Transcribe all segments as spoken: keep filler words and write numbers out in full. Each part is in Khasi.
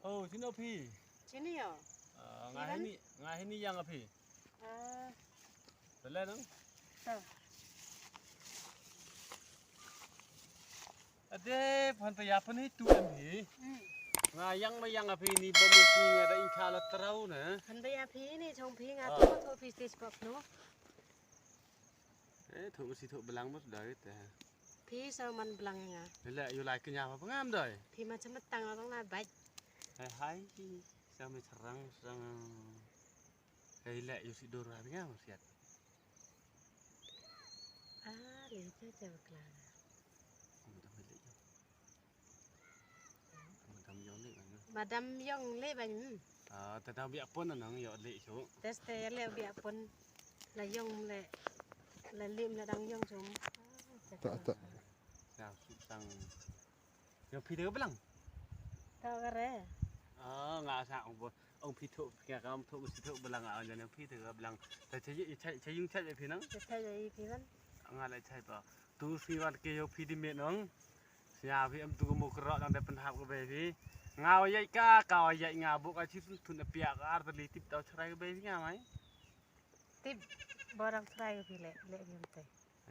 Oh, sino phi? Sino yo? Ah, nga hini, nga hini yang phi. Ah. Tele nang. To. Ade, phan pa ya phan hi tu em hi. Hmm. Nga yang ma yang phi ni ba mu si nga da in khala trau na. Phan pa ya phi ni chong phi nga to to phi stage pop no. Eh, thok masi thok belang mos doi te. Phi sa man belang nga. Lele yu lai kenya pa ngam doi. Phi ma chamat tang orang na bai. Hai hai. Sa me serang serang. Hai le yu si dor ha ngam siat. Ah, le cha cha klang. Madam Yong leh bang. Madam Yong leh bang. Ah, te dang biak pun nang yo leh shu. Tes te leh biak pun. La Yong leh. La Lim la dang Yong shu. Tak, tak. Ya, suk sang. Yo phi de belang. Tak kare. Ah, nga sa ong bo. Ong phi thok phi kam thok mesti thok belang ah jan phi de belang. Ta chai chai chai yung chai phi nang. Chai chai phi kan. Nga la chai pa. Tu si wan ke yo phi di me nang. Sia phi em tu mo kro dang de penhap ke be phi. Nga wa yai ka ka wa yai nga buk a chi sun tun pia ka ar tali tip tau chrai ke be phi nga mai. Tip barang chrai ke phi le le phi em te.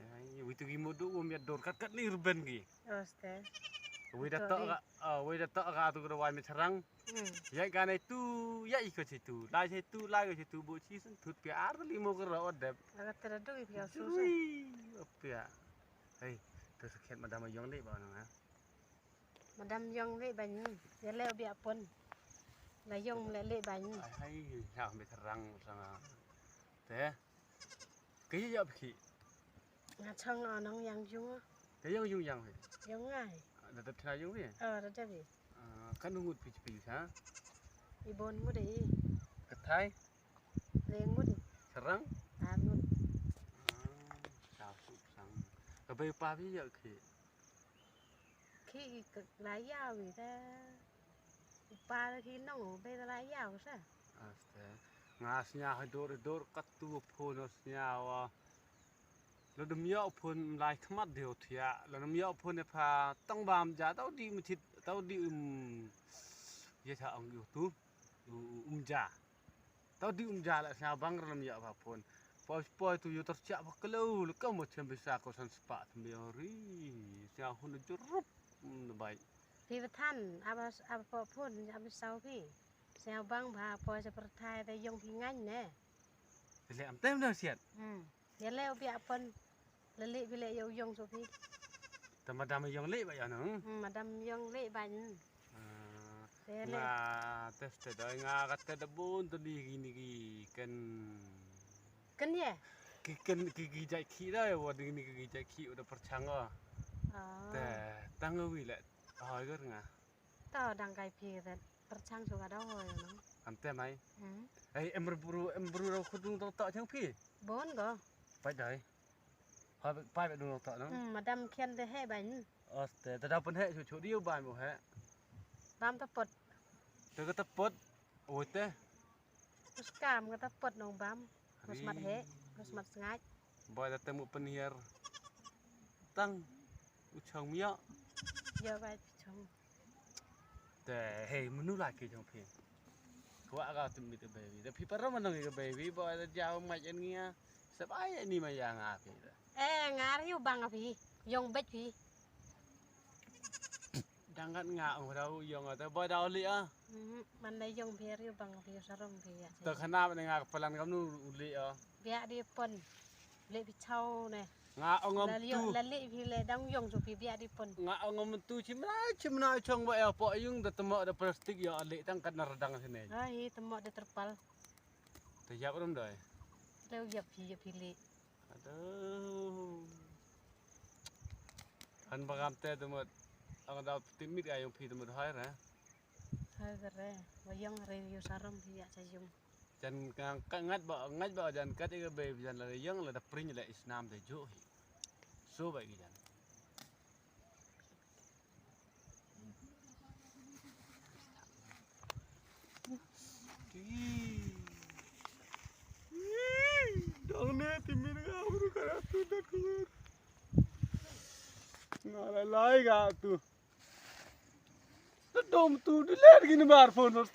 Ai, wi tu gi mo du um ya dor kat kat ni ruben gi. Oste. Wi da to ka, ah, wi da to ka tu ka wai me charang. Hmm. Yai ka ne tu, yai ko chi tu. Lai chi tu, lai ko chi tu bu chi sun tut pia ar tali mo kro dep. Aga tera du pia su. Ui, pia. Hei, tu sakhiat Madam Yong leh ba nang ha. Madam Yong leh bang. Ya leh biak pun. La Yong leh leh bang. Ai hai, ya me terang sama. Te. Ke ya phi. Nga chang anang yang yung. Ke yang yung yang phi. Yung ngai. Da da thna yung phi. Oh, da da bi. Ah, kan ngut phi phi ha. I bon ngut i. Kathai. Reng ngut. Serang? Ar ngut. Ah, sa suk sang. Ka bei pa phi ya khi. Khi ka la ya wi ta. Pa khi nong bei la ya sa. Aste. Nga snya ha dor dor katu phone snya wa. Lo dum yo phone lai khmat de thia. Lo dum yo phone pha tang bam ja tau di mthit tau di um. Ye cha ong yo tu. U- Um ja. Tau di um ja la sna bang ram ya ba pon. Poi poi tu yu ter cha ba kelo le ka mo chem bisa ko san spa thmbe ri. Sna hun jurup. Bai. Phi ba than aba aba po phone aba sau phi. Sna bang ba poi sa perthai ta yong phi ngan ne. Le am tem dang siat. Hmm. Ya leh u biak pun. Leh leh bi leh ya u yong so phi. Ta madam yong leh ba ya nang. Hmm, madam yong leh ba nang. Ah, te leh. Nga tes te doi nga ka te da bun tu di gini gi ken. Ken ye? Ki ken ki gi jai ki da wa di gini ki jai ki da perchang wa. Ah. Te tang wi le. Hoi ger nga. Ta dang kai phi te perchang so ka da hoi nang. Am te mai. Hmm. Ai em bru em bru ro khudung to to chang phi. Bon go. Pai dai. Pai pai dung to nang. Hmm, madam khian te he ban. Oste, ta da pun he chu chu diu ban mo he. Bam ta pot. Te ka ta pot. Oi te. Us kam ka ta pot nong bam. Us mat he, us mat sngai. Boy da te mu penhiar. Tang u chong mio. Yo bai chong. Te hei munu la ki jong phi. Kwa ga tu mi te baby. Da phi para manang ke baby boy da jaw mai en ngia. Sep ai ni ma ya nga phi da. Eh, nga riu bang phi. Yong bet phi. Dangat nga ong rau yong ata boy da oli ah. Mhm, man da yong phi riu bang phi sarom phi ya. Ta khana ba nga palan kam nu uli ah. Bia di pon. Le phi chau ne. Nga ong om tu. La le phi le dang yong so phi bia di pon. Nga ong om tu chimna chimna chong ba ya po yung da temo da plastik ya le tang kat na radang sini. Ah, hi temo da terpal. Te yap rum doi. Te yap phi yap phi le. Aduh. Han ba ngam te temut. Ang da timit ka yung phi temut hai ra. Hai ka re. Wa yung re yu sarum phi ya cha yung. Jan ka ngat ba ngat ba jan kat ka be jan la yung la da pring la isnam de jo hi. So ba ki jan. Dong ne timin nga bru kara tu dat kuwer. Nga la lai ga tu. Tut Dom tu di ler gini bar phone first.